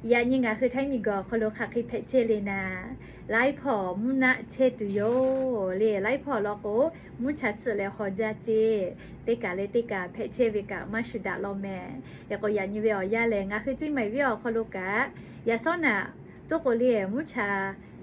Yaꞈ nyi ngaˬ hui Htaiˇ miˬguiˬ awˬ hk'aw lo hk'aˬ hk'e hpehꞈ chehˇ le naˍ, laiˉ hpawˇ mvuhˇ naˆ chehˇ tuˬ yoˬ le. Laiˉ hpawˇ law k'o, mvuhˇ cha tsuhꞈ leh haw jaˇ ceˇ. Teˇ kaˬ leh teˇ kaˬ hpehꞈ chehˇ ve kaꞈ maˇ shuˍ daꞈ law mehˍ. Yaꞈ k'o yaꞈ nyi ve awˬ yanˇ lehˬ, ngaˬ hui Ceˇ maiˍ viˉ awˬ hk'aw lo kaꞈ, yaꞈ sawˉ naꞈ toˉ k'o le, mvuhˇ cha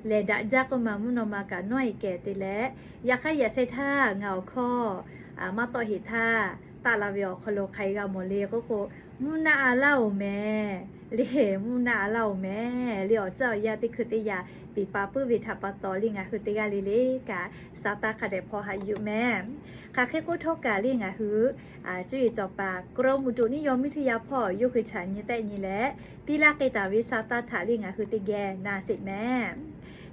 lehˬ daꞈ jaˇ k'oˆ ma mvuhˇ naw ma kaꞈ nawˉ e kehˬ te leh, yaꞈ hk'aˇ yaꞈ sheh htaˇ ngaˬ awˬ hkawˇ maˇ tawˆ heˍ htaˇ, taˆ la ve awˬ hk'aw lo hk'aˬ hk'e g'a mawˬ le k'oˆ k'o, mvuhˇ naˆ a laˇ oˬ mehˍ. Le mvuhˇ naˆ a laˇ oˬ mehˍ le. Awˬ ceuˬ awˬ yanˇ teˇ hkui teˇ yanˇ piˍ pa puiˉ ve htaꞈ pa taw le ngaˬ hui teˇ g'aˇ le le kaꞈ sa taˇ hk'a dehꞈ hpaw haꞈ yuˬ mehˍ. Hk'aˬ hk'e k'oˆ htawˇ kaꞈ le ngaˬ hui จุยจอปา กรมอุตุนิยมวิทยา hpawˇ yawˇ hui chaꞈ nyi tehˆ nyi leh, piˇ laˇ k'ai taˍ ve sa taˇ htaꞈ le ngaˬ hui teˇ geh na sheˍ mehˍ.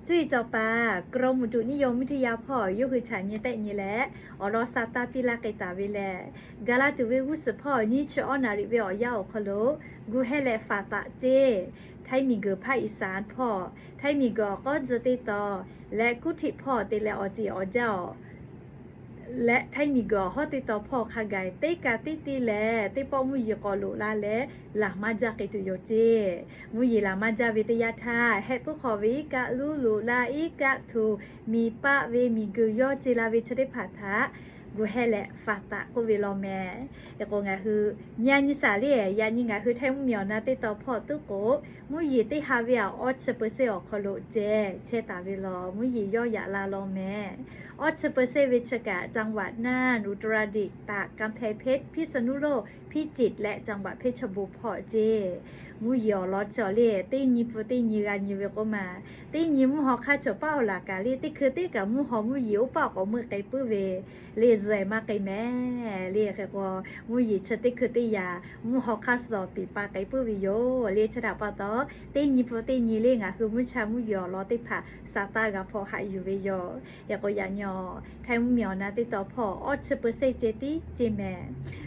จุยจอปา กรมอุตุนิยมวิทยา hpawˇ yawˇ hui chaꞈ nyi tehˆ nyi leh, awˬ lawn sa taˇ piˇ laˇ k'ai taˍ ve lehˬ, gaˬ la tuˬ ve g'uˇ suhˍ hpawˇ nyiˇ chi awˉ naˍ riˍ ve awˬ yanˇ awˬ hk'aw lo, gu heh leh faˍ taꞈ ceˇ. Htaiˇ miˬguiˬ ภาคอีสาน hpawˇ, Htaiˇ miˬguiˬ awˬ k'awˉ tcuh teˇ taw leh kuˉ htiꞈ hpawˇ te leh awˬ ceˬ awˬ jaˇ awˬ leh Htaiˇ miˬguiˬ awˬ hawˉ teˇ taw hpawˇ hk'a gaˬ teˇ kaꞈ teˇ te lehˬ, teˇ pawˆ mvuhˇ yeˬ k'awꞈ loꞈ la leh laˬ maˇ jaˇ k'ai tuˬ yoˬ ceˇ. Mvuhˇ yeˬ laˬ maˇ jaˇ ve teˇ yanˇ htaˇ, heh puiˉ hk'aw ve iˉ kaˆ luˉ loꞈ la iˉ kaˆ htuˬ, miˬ paˆ ve miˬguiˬ yawˇ ce la ve chi teˇ hpaˍ htaꞈ gu heh leh faˍ taꞈ k'oˆ ve law mehˍ. Yaꞈ k'o ngaˬ hui nyi a nyi shaˍ le, yaꞈ nyi ngaˬ hui Htaiˇ mvuhˇ miˬ awˬ na teˇ taw hpawˇ tuˉ k'o, mvuhˇ yeˬ teˇ ha ve aꞈ awˇ chi เปอร์เซ็นต์ awˬ hk'aw lo ceh chehˇ taˍ ve law, mvuhˇ yeˬ yawˇ yaꞈ la law mehˍ. Awˇ chi เปอร์เซ็นต์ ve chi kaꞈ จังหวัดน่าน อุตรดิตถ์ ตาก กำแพงเพชร พิษณุโลก พิจิตร leh จังหวัดเพชรบูรณ์ hpawˇ ceˇ. Mvuhˇ yeˬ awˬ lawn chi awˬ le teˇ nyi pun teˇ nyi g'a nyi ve k'oˆ ma, teˇ nyi mvuhˇ haw hk'aˇ cawˬ paˆ awˬ laˬ kaꞈ le teˇ hkui teˇ kaꞈ mvuhˇ haw mvuhˇ yeˬ oˇ paˆ awˬ k'awꞈ meuˆ k'ai puiˉ ve le zuhˬ e maˇ k'ai mehˍ. Le hk'e k'o, mvuhˇ yeˬ chi teˇ hkui teˇ yaꞈ mvuhˇ haw hk'aˇ suh awˬ piˍ pa k'ai puiˉ ve yoˬ. Le chi htaꞈ pa taw, teˇ nyi pun teˇ nyi le ngaˬ hui mvuhˇ cha mvuhˇ yeˬ awˬ lawn teˇ hpaˍ sa taˇ g'a hpaw haꞈ yuˬ ve yoˬ. Yaꞈ k'o yaꞈ nyi Htaiˇ mvuhˇ miˬ awˬ na teˇ taw hpawˇ awˇ chi เปอร์เซ็นต์ ceˇ tiˉ ceˇ mehˍ.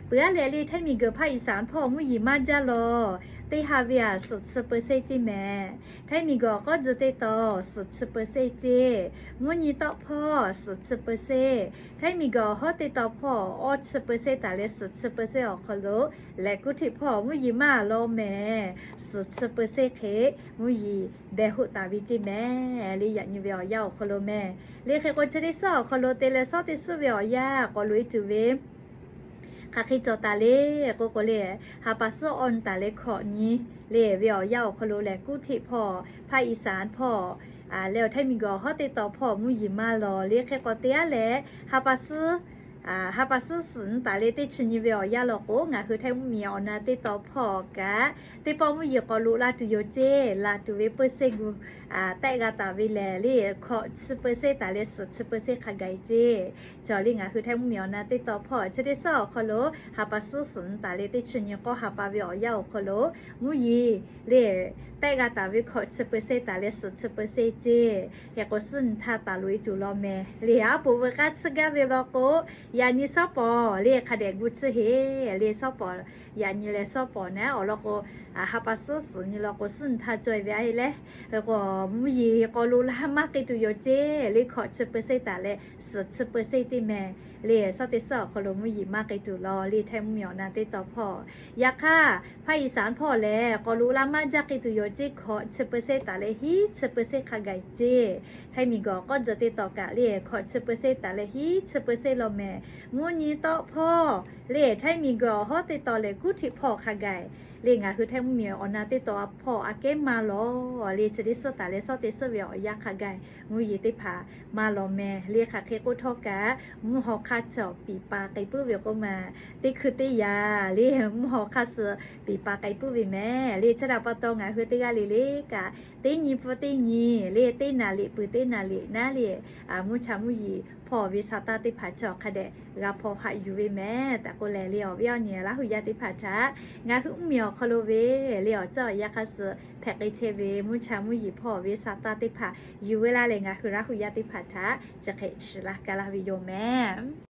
Peuˬ aˉ leh le Htaiˇ miˬguiˬ ภาคอีสาน hpawˇ mvuhˇ yeˬ maˇ jaˇ law, teˇ ha ve aꞈ suhˍ chi เปอร์เซ็นต์ ceˇ mehˍ. Htaiˇ miˬguiˬ awˬ k'awˉ tcuh teˇ taw suhˍ chi เปอร์เซ็นต์ ceˇ. Mvuhˇ nyi tawˆ hpawˇ suhˍ chi เปอร์เซ็นต์, Htaiˇ miˬguiˬ awˬ hawˉ teˇ taw hpawˇ awˇ chi เปอร์เซ็นต์ taˍ leh suhˍ chi เปอร์เซ็นต์ awˬ hk'aw lo, lehˬ kuˉ htiꞈ hpawˇ mvuhˇ yeˬ maˇ law mehˍ. Suhˍ chi เปอร์เซ็นต์ hk'e mvuhˇ yeˬ deh hoˆ taˍ ve ceˇ mehˍ. Le yaꞈ nyi ve awˬ yanˇ awˬ hk'aw lo mehˍ. Le hk'e k'o chi teˇ suhˉ awˬ hk'aw lo te leh suhˉ teˇ suhˉ ve awˬ yanˇ k'awꞈ loꞈ e tuˬ ve hk'aˬ hk'e cawˬ taˍ le k'oˆ k'o le, ha pa suhˉ awˇ nyi taˍ leh hkawꞈ nyi le ve awˬ yanˇ awˬ hk'aw lo lehˬ kuˉ htiꞈ hpawˇ ภาคอีสาน hpawˇ leh Htaiˇ miˬguiˬ awˬ hawˉ teˇ taw hpawˇ mvuhˇ yeˬ maˇ law. Le hk'e k'awꞈ te aˉ leh, ha pa suhˉ ha pa suhˉ suhˍ nyi taˍ leh teˇ chi nyi ve awˬ yanˇ law k'o, ngaˬ hui Htaiˇ mvuhˇ miˬ awˬ na teˇ taw hpawˇ kaꞈ teˇ pawˆ mvuhˇ yeˬ k'awꞈ loꞈ la tuˬ yoˬ ceˇ. Laˬ tuˬ ve เปอร์เซ็นต์ gu tehˆ g'a taˍ ve lehˬ le hkawꞈ chi เปอร์เซ็นต์ taˍ leh suhˍ chi เปอร์เซ็นต์ hk'a gaˬ e ceˇ. Chaw le ngaˬ hui Htaiˇ mvuhˇ miˬ awˬ na teˇ taw hpawˇ chi teˇ suhˉ awˬ hk'aw lo ha pa suhˉ suhˍ nyi taˍ leh teˇ chi nyi k'awˇ ha pa ve awˬ yanˇ awˬ hk'aw lo mvuhˇ yeˬ le tehˆ g'a taˍ ve hkawꞈ chi เปอร์เซ็นต์ taˍ leh suhˍ chi เปอร์เซ็นต์ ceˇ. Hk'e k'o suhˉ nyi htaˇ taˍ loꞈ e tuˬ law mehˍ. Le aˉ poꞈ veuꞈ k'aˇ tsuhˇ gaˇ ve law k'o, yaꞈ nyi suhˉ pawˍ le hk'a dehꞈ gu tsuhˇ heˍ. Le suhˉ pawˍ yaꞈ nyi leh suhˉ pawˍ naˉ awˬ lawn k'o, ha pa suhˉ suhˍ nyi law k'o suhˉ nyi htaˇ caweh ve aˉ heˆ leh, hk'e k'o mvuhˇ yeˬ k'awꞈ loꞈ la maˇ k'ai tuˬ yoˬ ceˇ. Le hkawꞈ chi เปอร์เซ็นต์ taˍ leh suhˍ chi เปอร์เซ็นต์ ceˇ mehˍ. Le suhˉ teˇ suhˉ awˬ hk'aw lo mvuhˇ yeˬ maˇ k'ai tuˬ law le Htaiˇ mvuhˇ miˬ awˬ na teˇ taw hpawˇ. Yaꞈ hk'aˇ ภาคอีสาน hpawˇ lehˬ k'awꞈ loꞈ la maˇ jaˇ k'ai tuˬ yoˬ ceˇ. Hkawꞈ chi เปอร์เซ็นต์ taˍ leh hiˉ chi เปอร์เซ็นต์ hk'a gaˬ e ceˇ. Htaiˇ miˬguiˬ awˬ k'awˉ tcuh teˇ taw kaꞈ le hkawꞈ chi เปอร์เซ็นต์ taˍ leh hiˉ chi เปอร์เซ็นต์ law mehˍ. Mvuhˇ nyi tawˆ hpawˇ le Htaiˇ miˬguiˬ awˬ hawˉ teˇ taw lehˬ kuˉ htiꞈ hpawˇ hk'a gaˬ le ngaˬ hui Htaiˇ mvuhˇ miˬ awˬ na teˇ taw hpawˇ aꞈ kehˉ maˇ law. Le chi teˇ suhˉ taˍ leh suhˉ teˇ suhˉ ve awˬ yanˇ hk'a gaˬ mvuhˇ yeˬ teˇ hpaˍ maˇ law mehˍ. Le hk'aˬ hk'e k'oˆ htawˇ kaꞈ mvuhˇ haw hk'aˇ chi awˬ piˍ pa k'ai puiˉ ve k'oˆ ma, teˇ hkui teˇ yaꞈ le mvuhˇ haw hk'aˇ suh piˍ pa k'ai puiˉ ve mehˍ. Le chi htaꞈ pa taw ngaˬ hui teˇ g'aˇ le le kaꞈ teˇ nyi pun teˇ nyi le teˇ naˍ liꞈ peuˬ teˇ naˍ liꞈ naˉ le mvuhˇ cha mvuhˇ yeˬ hpawˇ ve sa taˇ teˇ hpaˍ chi awˬ hk'a dehꞈ g'a hpaw haꞈ yuˬ ve mehˍ. Taꞈ k'oˆ leh le awˬ viˉ awˬ nyi Laˇ huˍ yaˇ teˇ hpaˍ htaꞈ ngaˬ hui mvuhˇ miˬ awˬ hk'aw lo ve le awˬ ceuˬ awˬ yanˇ hk'aˇ suh hpehꞈ k'ai chehˇ ve mvuhˇ cha mvuhˇ yeˬ hpawˇ ve sa taˇ teˇ hpaˍ yuˬ ve laˇ leh ngaˬ hui Laˇ huˍ yaˇ teˇ hpaˍ htaꞈ chi hk'e shiˍ laˇ ka laˇ ve yoˬ mehˍ.